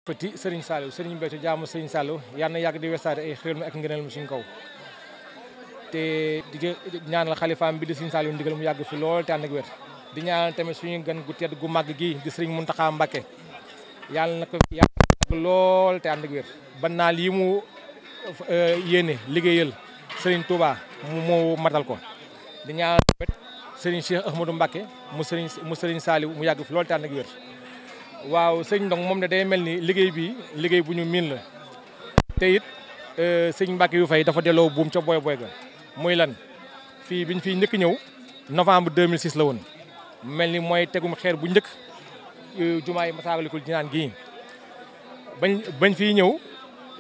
fëti Serigne Saliou Serigne Béthio jaamu Serigne Saliou yal na yàgg di wesaare ay xéwal ak ngëneel mu suñ kaw te di ñaanal xalifaam bi di Serigne Saliou ndigal mu yàgg fi lool te ànd ak wér di ñaanal tamit suñu gan gu tedd gu màgg gi di Serigne Mountakha Mbacké yàlla na ko yàgg lool te ànd ak wér ba naa lii mu yéene liggéeyal Serigne Touba mu matal ko di ñaanal tamit Serigne Cheikh Ahmadou Mbacké mu Serigne Saliou mu yàgg fi lool te ànd ak wér. waaw sëñ Ndong moom ne day mel ni liggéey bi liggéey bu ñu miin la te it sëñ Mbacké yu fay dafa delloo buum ca boy ga muy lan fii biñ fiy njëkk ñëw novembre 2006 la woon mel ni mooy tegum xeer bu njëkk jumaay Masaalikul Jinaan gii bañ fiy ñëw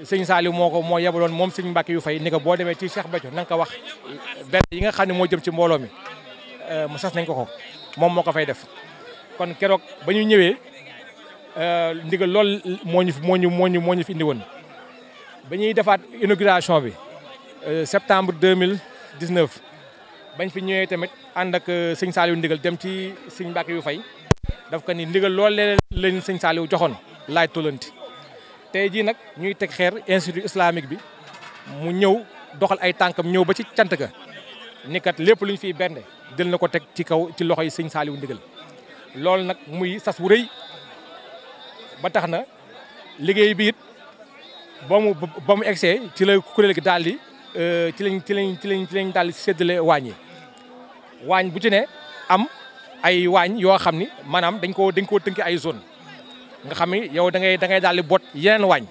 sëñ Saliou moo yebaloon moom sëñ Mbacké yu fay ni ko boo demee ci Cheikh Béthio na nga ko wax benn yi nga xam ne moo jëm ci mbooloo mi mu sas nañ ko moom moo ko fay def kon keroog ba ñu ñëwee ndigal lool moo ñu fi indi woon ba ñuy defaat inauguration bi septembre 2019 bañ fi ñëwee tamit ànd ak sëñ Saliou ndigal dem ci sëñ Mbacké yu fay daf ko ni ndigal lool lañ sëñ Saliou joxoon laaj tollanti tey jii nag ñuy teg xeer institut islamique bi mu ñëw doxal ay tànkam ñëw ba ci cant ga ni kat lépp lu ñu fiy bernde jël na ko teg ci kaw ci loxoy sëñ Saliou ndigal loolu nag muy sas wu rëy ba tax na liggéey bi it ba mu egsee ci la kuréel gi daal di ci lañ daal di séddale waañ yi waañ bu ci ne am ay waañ yoo xam ni maanaam dañ koo tënki ay zone nga xam ni yow da ngay daal di bot yeneen waañ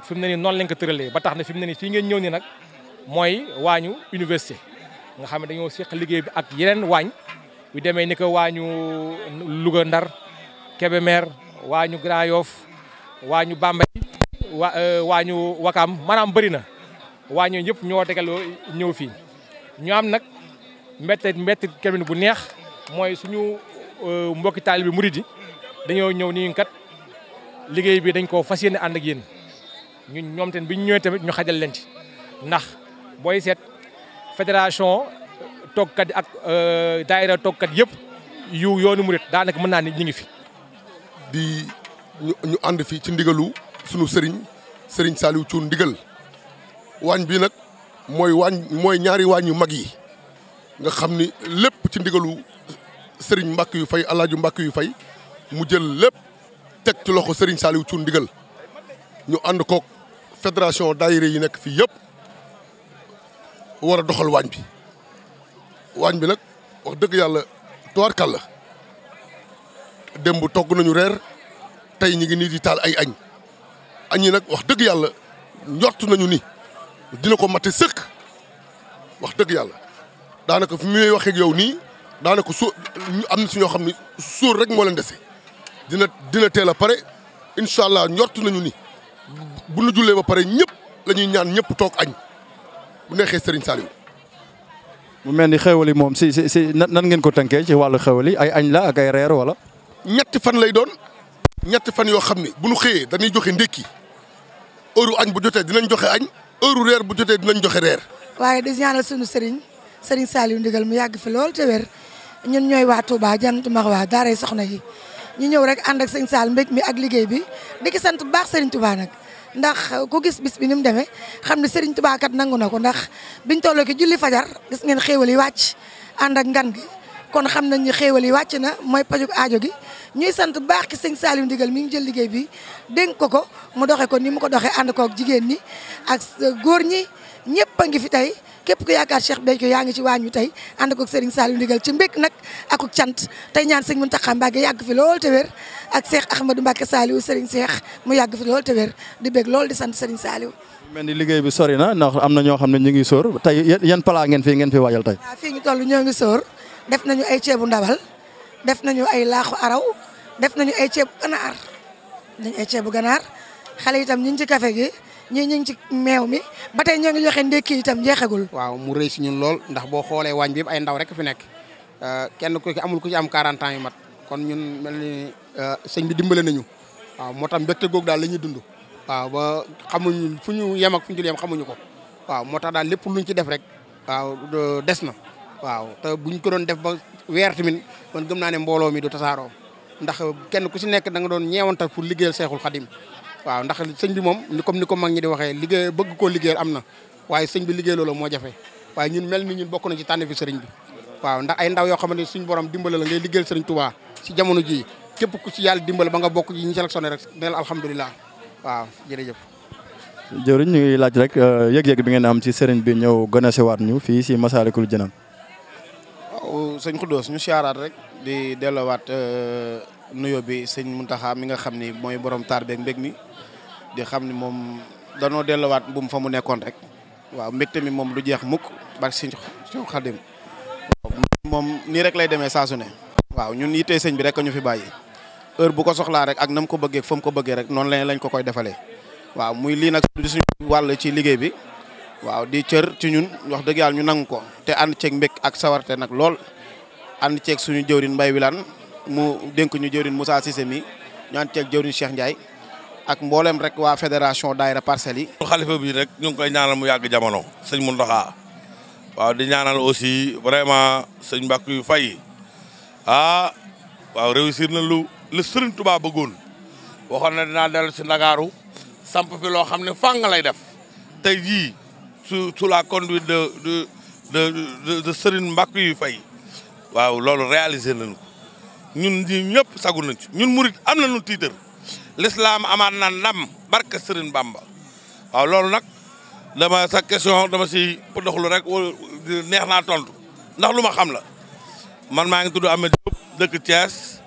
fi mu ne nii noonu lañ ko tëralee ba tax na fi mu ne nii fii ngeen ñëw ni nag mooy waañu université nga xam ne dañoo seq liggéey bi ak yeneen waañ yu demee ni ko waañu Louga Ndar Kébémer waañu Grand Yoff waañu Bambey waañu Wakam maanaam bëri na waañu yëpp ñoo tegaloo ñëw fii ñu am nag mbett kenn bu neex mooy suñu mbokki taalibe bi murid yi dañoo ñëw ni kat liggéey bi dañ ko fas yéene ànd ak yéen ñoom tamit bi ñu ñëwee tamit ñu xajal leen ci ndax booy seet fédération toogkat yi ak daayira toogkat yëpp yoonu murid daanaka mën naa ni ñu ngi fi. ñu ànd fii ci ndigalu sunu sëriñ Saliou Thioune ndigal waañ bi nag mooy ñaari waañ yu mag yi nga xam ni lépp ci ndigalu sëriñ Mbacké yu fay Alaaji Mbacké yu fay mu jël lépp teg ci loxo sëriñ Saliou Thioune ndigal ñu ànd kook fédération daayira yi nekk fii yëpp war a doxal waañ bi nag wax dëgg yàlla tubaarkàlla démb togg nañu reer tey ñu ngi nii di taal ay añ yi nag wax dëgg yàlla njort nañu ni dina ko mate sëkk wax dëgg yàlla daanaka fi muy waxee ak yow nii daanaka am na si ñoo xam ne suur rek moo leen dese dina teel a pare incha allah njort nañu ni bu nu jullee ba pare ñëpp la ñuy ñaan ñëpp toog añ bu neexee Serigne Saliou. mu mel ni xéwal yi moom si nan ngeen ko tënkee ci wàllu xéwal yi ay añ la ak ay reer wala. ñetti fan lay doon ñetti fan yoo xam ne bu nu xëyee dañuy joxe ndékki heure añ bu jotee dinañ joxe añ heure reer bu jotee dinañ joxe reer. waaye di ñaanal sunu Serigne Saliou ndigal mu yàgg fi lool te wér ñun ñooy waa Touba Jannatul Mahwa daaray soxna yi ñu ñëw rek ànd ak sëñ Sall mbég mi ak liggéey bi di ki sant bu baax Serigne Touba nag. ndax ku gis bis bi ni mu demee xam ne Serigne Touba kat nangu na ko ndax biñ tolloo ki julli fajar gis ngeen xéewal yi wàcc ànd ak ngan gi kon xam nañ ni xéewal yi wàcc na mooy pajug aajo gi ñuy sant bu baax ki sëñ Saliou ndigal mi ngi jël liggéey bi dénk ko mu doxe ko ni mu ko doxee ànd kook jigéen ñi ak góor ñi ñëpp a ngi fi tey képp ku yaakaar Cheikh Béthio yaa ngi ci waañ wi tey ànd kook Serigne Saliou ndigal ci mbékk nag akuk cant tey ñaan sëñ Mountakha Mbacké yàgg fi lool te wér ak Cheikh Ahmadou Mbacké Saliou Serigne Cheikh mu yàgg fi lool te wér di bég lool di sant Serigne Saliou. mel ni liggéey bi sori na ndax am na ñoo xam ne ñu ngi sóor tey yan plat ngeen fi waajal tey. waaw fii ñu toll ñoo ngi sóor def nañu ay ceebu ndawal def nañu ay laaxu araw def nañu ay ceebu ganaar xale itam ñu ngi ci café gi ñii ñu ngi ci meew mi ba tey ñoo ngi joxe ndékki itam jeexagul. waaw mu rëy si ñun lool ndax boo xoolee waañ bi ay ndaw rek fi nekk kenn ku ci amul ku ci am 40 ans yu mat kon ñun mel ni sëñ bi dimbale nañu waaw moo tax mbégte googu daal la ñuy dund waaw ba xamuñu fu ñu yem ak fu ñu dul yem xamuñu ko waaw moo tax daal lépp luñ ci def rek waaw des na waaw te buñ ko doon def ba weer tamit man gëm naa ne mbooloo mi du tasaaroo ndax kenn ku si nekk da nga doon ñeewantal pour liggéeyal Seexul Xadim waaw ndax sëñ bi moom comme ni ko mag ñi di waxee liggéey bëgg koo liggéeyal am na waaye sëñ bi liggéey loolu moo jafe waaye ñun mel ni ñun bokk na ci tànn fi sëriñ bi waaw ndax ay ndaw yoo xamante ne suñu borom dimbale la ngay liggéeyal sëriñ Touba si jamono ji képp ku ci yàlla dimbale ba nga bokk ci ñi sélectionné rek neel alhamdulilah waaw jërëjëf. jëwriñ ñu ngi laaj rek yëg-yëg bi ngeen am ci sëriñ bi ñëw gën a sewaat ñu fii si Massalikul Jinaan. waaw sëñ Khoudoss ñu siyaaraat rek di delloowaat nuyoo bi sëñ Mountakha mi nga xam ni mooy borom taar beeg mbég mi di xam ni moom danoo delloowaat mbuum fa mu nekkoon rek waaw mbégte mi moom du jeex mukk barke sëñ Xadim waaw moom nii rek lay demee saa su ne waaw ñun yittee sëñ bi rek ñu fi bàyyi heure bu ko soxlaa rek ak nam ko bëggee fa mu ko bëggee rek noonu lañ ko koy defalee waaw muy lii nag di suñu wàll ci liggéey bi waaw di cër ci ñun wax dëgg yàlla ñu nangu ko te ànd ceeg mbég ak sawarte nag lool ànd ceeg suñu jëwrin Mbaye Wilane mu dénk ñu jëwrin Moussa Cissé mi ñu ànd ceeg jëwrin Cheikh Ndiaye ak mboolem rek waa fédération daayira Parcelles yi. xalifa bi rek ñu ngi koy ñaanal mu yàgg jamono sëñ Mountakha waaw di ñaanal aussi vraiment sëñ Mbackiyou Faye waaw réussir na lu Serigne Touba bëggoon waxoon na dinaa dellu si Ndakaaru samp fi loo xam ne fàng lay def tey jii sous la conduite de Serigne Mbackiyou Faye waaw loolu réaliser nañu ko ñun ñi ñëpp sagu nañ ci ñun murit am nañu tiitër l'islam amaat na ndam barke Serigne Bamba waaw loolu nag dama sa question dama si doxlu rek neex naa tontu ndax lu ma xam la man maa ngi tudd Ahmed Diop dëkk Thiès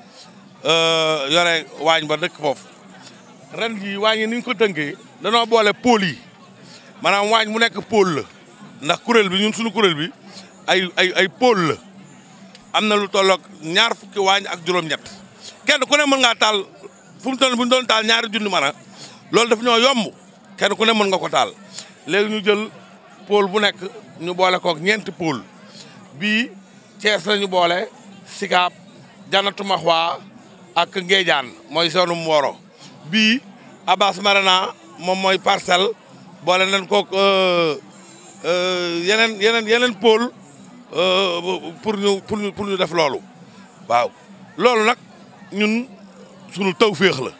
yore waañ ba dëkk foofu ren jii waañ yi ni ñu ko tënkee danoo boole pôle yi maanaam waañ mu nekk pôle la ndax kuréel bi ñun suñu kuréel bi ay pôle la am na lu tolloog 2 fukki waañ ak juróom-ñett kenn ku ne mën ngaa taal fu mu toll bu ñu doon taal 2 junni mën a loolu daf ñoo yomb kenn ku ne mën nga ko taal léegi ñu jël pôle bu nekk ñu boole koog 4 pôle bii Thiès la ñu boole Sicap Janatu Mahwa ak Ngéejaan mooy zone Mboro bii Abass Marana moom mooy Parcelles boole nañ koog yeneen pôle pour ñu def loolu waaw loolu nag ñun sunu tawféex la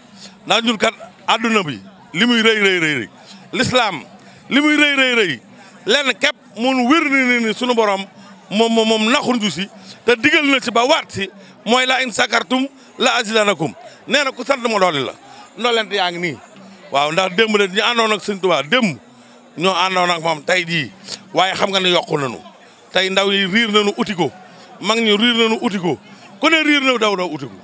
ndax ñun kat àdduna bi li muy rëy l'islam li muy rëy lenn képp mun wér ni sunu borom moom naxuñu si te digal na ci ba waat si mooy la in sakartum la azidanakum nee na ku sant ma dooli la ndolent yaa ngi nii waaw ndax démb de ñu àndoon ak Sëñ Tuubaa démb ñoo àndoon ak moom tey jii waaye xam nga ne yokku nañu tey ndaw yi riir nañu uti ko mag ñi riir nañu uti ko ku ne riir na daw uti ko